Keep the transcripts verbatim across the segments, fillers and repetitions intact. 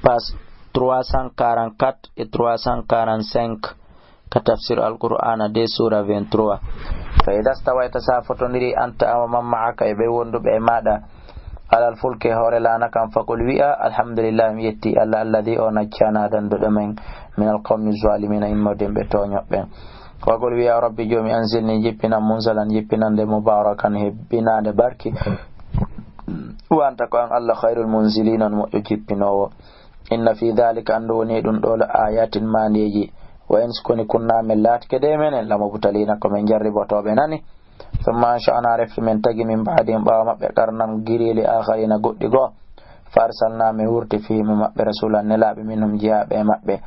Page trois cent quarante-quatre et trois cent quarante-cinq, ka tafsir Alqur'aana deux, suura vingt-trois. Fa idaa stawayta, so a fotondiri, anta, an wa man ma'aka, e ɓe wonduɓe e maaɗa, alal fulki, e hoore laana kan, faqul, wi'a, alhamdulillahi, mi yetti Allah, alladhi, o najjana, danduɗo men, minal qawmi zaalimiina, immorde ɓe tooñooɓe ɓen. Waqul, wi'a, rabbi, joomi, anzilni, jippinan, munzalan, jippinande, mubarakan, hebbinaande barki. Wa anta, ko an Allah, khayrul munzilin, on moƴƴo jippinoowo. Inna fi dhalika, anndu woni e ɗum ɗoo, la ayatin, maandeeji. Wa in, so koni, kunna, men laatike de menen, la mubtalina, ko men jarribotooɓe nani. Thumma ansha'na, refti men tagi, min ba'dihim, ɓaawo maɓɓe, qarnan, gireeli, akharina, goɗɗi goo. Fa arsalna, men wurti, fihim, e maɓɓe, rasulan, nelaaɓe, minhum, jeyaaɓe e maɓɓe.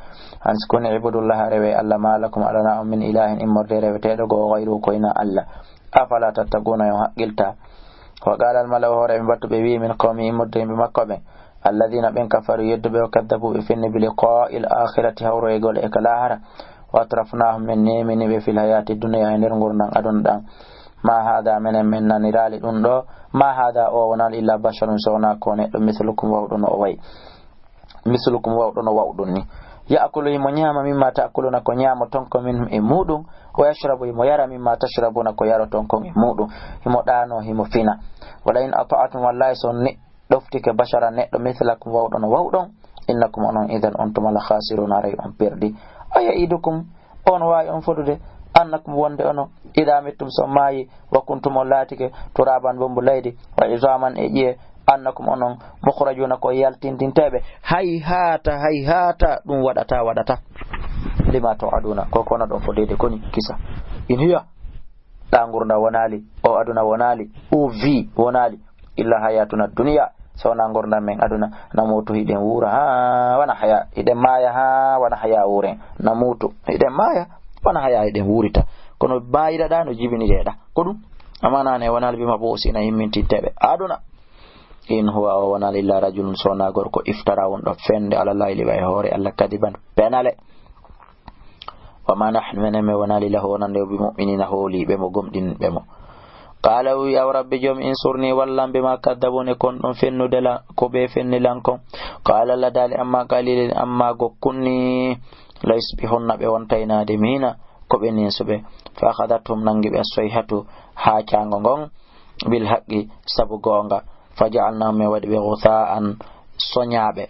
An, so koni, ibudullaha, rewe Allah, ma lakum, alana on, min ilahin, immorde reweteeɗo goo, ghayruhu, ko hinaa Allah. Afala tattaquna, on haqqilta? Wa qala al mala'u, hooreeɓe battuɓe wi'i, min qawmi, immorde yimɓe makko ɓen, alladhina, ɓen, kafaru, yedduɓe, wa kaddabu, ɓe fenni, bi liqa'il akhirati, hawroygol e ka laahara, wa atrafnahum, men neemini ɓe, fil hayati dunya, e nder ngurndan aduna ɗan. Ma hadha, menen men naniraali ɗum ɗoo, ma hadha, o wonal, illa basharun, so wonaa ko neɗɗo, mithlukum, wawɗo no o wayi. Mislukum, wawɗo no wawɗon ni. Ya'kulu, himo ñaama, mimma ta'kuluna, ko ñaamoton kon, minhum, e muuɗum. Wa yashrabu, himo yara, mimma tashrabuna, ko yaroton kon e muuɗum. Himo ɗaanoo, himo fina. Wala in ata'tum, wallahi, so on ne-, ɗoftike, bashara, neɗɗo, mithlakum, wawɗo no wawɗon, innakum, onon, idhan, on tuma, la khasiruna, aray on perdi. Aya'idukum, on waawi on fodude, annakum, wonde onon, idha mittum, so on maayi, wa kuntum, on laatike, turaban, bombu leydi, wa idhaman, e ƴiye, annakum, onon, mukhrajuna, ko yaltindinteeɓe. Hayhata, hayhata, ɗum waɗata, waɗata. Lima tu'aduna, ko kono ɗon fodeede koni kisa. In hiya, ɗa ngurndan wonaali, o aduna wonaali, o vie wonaali, illa hayatuna dunya, so wonaa ngurndan men aduna. Namutu, hiɗen wuura, ha wana haya, hiɗen maaya, ha wana haya wuuren. Namutu, hiɗen maaya, wana haya hiɗen wuurita. Kono maayiraɗa no jibinireɗa. Ko ɗum? Amana ne wonaali bi mab'usin, a yimmintinteeɓe aduna. In huwa, o wonaa illa rajulun, so wonaa gorko, iftara, wonɗo fende, ala Allahi, liɓa e hoore Allah, kadiban, penale. Wa ma nahnu, menen men wonaali, lahu, wonande o, bi mu'minina, hooliiɓe mo, gomɗinɓe mo. Qala, o wi, aw rabbi, joomi, insurni, wallam, bima kaddabuni, kon ɗon fennude la, ko ɓe fenni lan kon. Qala, Allah daali, amma qalilin, amma gokkun ni, la yusbihunna, ɓe wontay naade miina, ko ɓe ninsuɓe. Fa akhadathum, nangi ɓe, as-sayhatu, haacaango ngon, bil haqqi, sabu goonga. Fa ja'alnahum, men waɗi ɓe, ghutha'an, soñaaɓe,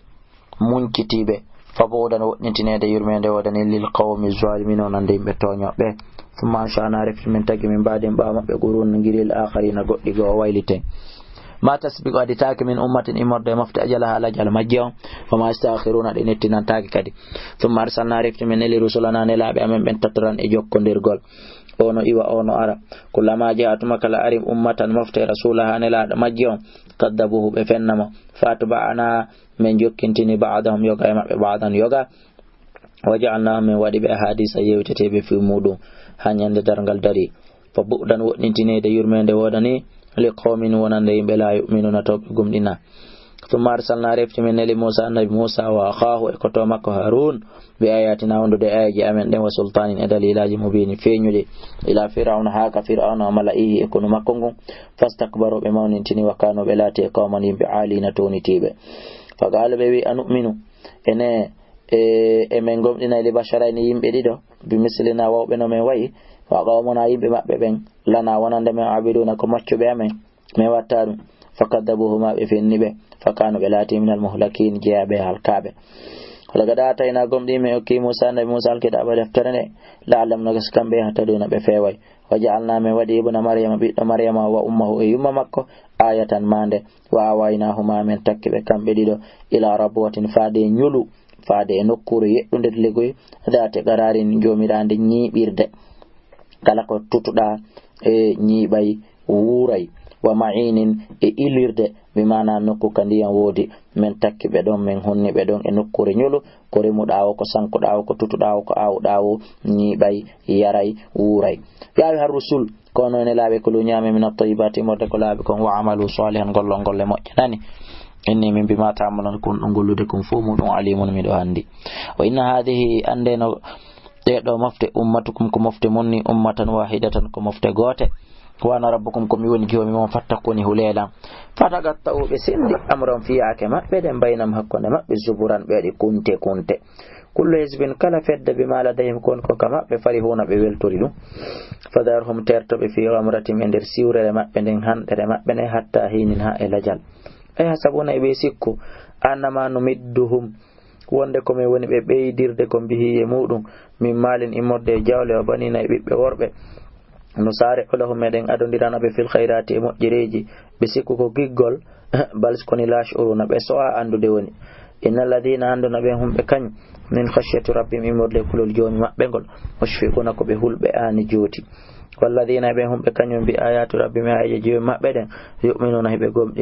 muñcitiiɓe. Fa bu'dan, woɗɗintineede, yurmeende woodani, lil qawmi zalimin, wonande yimɓe tooñooɓe. Thumma ansha'na, refti men tagi, min ba'dihim, ɓaawo maɓɓe, qurunan, gireeli, akharina, goɗɗi goo, wayliten. Ma tasbiqu, aditaaki, min ummatin, immorde e mofte, ajalaha, lajal majje on. Wa ma yastakhiruna, ɗe nettinantaake kadi. Thumma arsalna, refti men neli, rusulana, nelaaɓe amen ɓen, tattaran, e jokkondirgol. O no iwa, o no ara. Kullama ja'at, tuma kala ari, ummatan, mofte, rasulaha, nelaaɗo majje on, kaddabuhu, ɓe fenna mo. Fa atba'na, men jokkintini, ba'dahum, yoga e maɓɓe, ba'dan, yoga. Wa ja'alnahum, men waɗi ɓe, ahadisa, yewteteeɓe fii muuɗum, haa ñande darngal dari. Fa bu'dan, woɗɗintineede, yurmeende woodani, li qawmin, wonande yimɓe, la yu'minuna, taw ɓe gomɗina. Thumma arsalna, refti men neli, Musa, annabi Musa, wa akhahu, e koto makko Harun, bi ayatina, wondude e aayeeji amen ɗen, wa sultanin, e dalilaaji, mubinin, feeñuɗi, ila Fir'awna, haa ka Fir'awna, wa mala'ihi, e konu makko ngun, fastakbaru, ɓe mawnintini, wa kanu, ɓe laati, qawman, yimɓe, alina, townitiiɓe. Fa qalu, ɓe wi, anu'minu, ene, e, e men gomɗinay, li basharayni, yimɓe ɗiɗo, bi mislina, wawɓe no men wayi, wa qawmuna, yimɓe maɓɓe ɓen, lana, wonande men, abiduna, ko maccuɓe amen, men watta ɗum. Fa kaddabuhuma, ɓe fenni ɓe, fa kanu, ɓe laati, minal muhlakin, jeyaaɓe, halkaaɓe. Wa laqad atayna, gomɗii men okki, Musa, annabi Musa, alkitaba, deftere nde, la'allahum, no gasa kamɓe, yahtaduna, ɓe feeway. Wa ja'alna, men waɗi, ibna Maryama, ɓiɗɗo Maryama, wa ummahu, e yumma makko, ayatan, maande, wa awaynahuma, men takki ɓe kamɓe ɗiɗo, ila rabwatin, faade e ñolu, faade e nokkuure yeɗɗunde ligoy, dhati qararin, joomirande ñiiɓirde. Kala ko tutuɗa e ñiiɓay, wuuray, wa ma'inin, e ilirde, bi maana nokku ka ndiyan woodi, men takki ɓe ɗon, men honni ɓe ɗon e nokkuure ñolu, ko remuɗaa woo, ko sankuɗaa woo, ko tutuɗaa woo, ko aawuɗaa woo, ñiiɓay, yaray, wuuray. Ya ayyuhar rusul, ko onon nelaaɓe, kulu, ñaame, min at-tayyibati, immorde ko laaɓi kon, wa amalu salihan, gollon golle moƴƴe. Nani? Inni, min, bima ta'maluna, ko on ɗon gollude kon fow muuɗum, alimun, miɗo anndi. Wa inna hadhihi, annde no ɗee ɗoo mofte, ummatukum, ko mofte mon ni, ummatan wahidatan, ko mofte goote. Wa ana rabbukum, ko mi woni joomi mon, fattaquni, hulee lan. Fataqatta'u, ɓe senndi, amrahum, fiyaake maɓɓe ɗen, baynahum, hakkunde maɓɓe, zuburan, ɓe waɗi kunte kunte. Kullu hizbin, kala fedde, bima ladayhim, ko woni ko ka maɓɓe, farihuna, ɓe weltori ɗum. Fadharhum, terto ɓe, fi ghamratihim, e nder siwrere maɓɓe nden, hanɗere maɓɓe nden, hatta hinin, haa e lajal. Ay hasabuna, e ɓe sikku, annama numidduhum, wonde ko min woni ɓe ɓeydirde kon bihi e muɗum, min maalin immorde e jawle, wa banina e ɓiɓɓe worɓe. Nusari'u lahum, meɗen adondirana ɓe, fil khayrati, e moƴƴereeji, ɓe sikku ko giggol, bal, kono, la yash'uruna, ɓe so'a anndude woni. Inna alladhina, annduna ɓen, hum, ɓe kañum, min khashyati rabbihim, immorde e kulol joomi maɓɓe ngol, mushfiquna, ko ɓe hulɓe aani jooti. Walladhina, ɓen, hum, ɓe kañum, bi ayati rabbihim, e aayeeje joomi maɓɓe ɗen, yu'minuna, hiɓe gomɗini.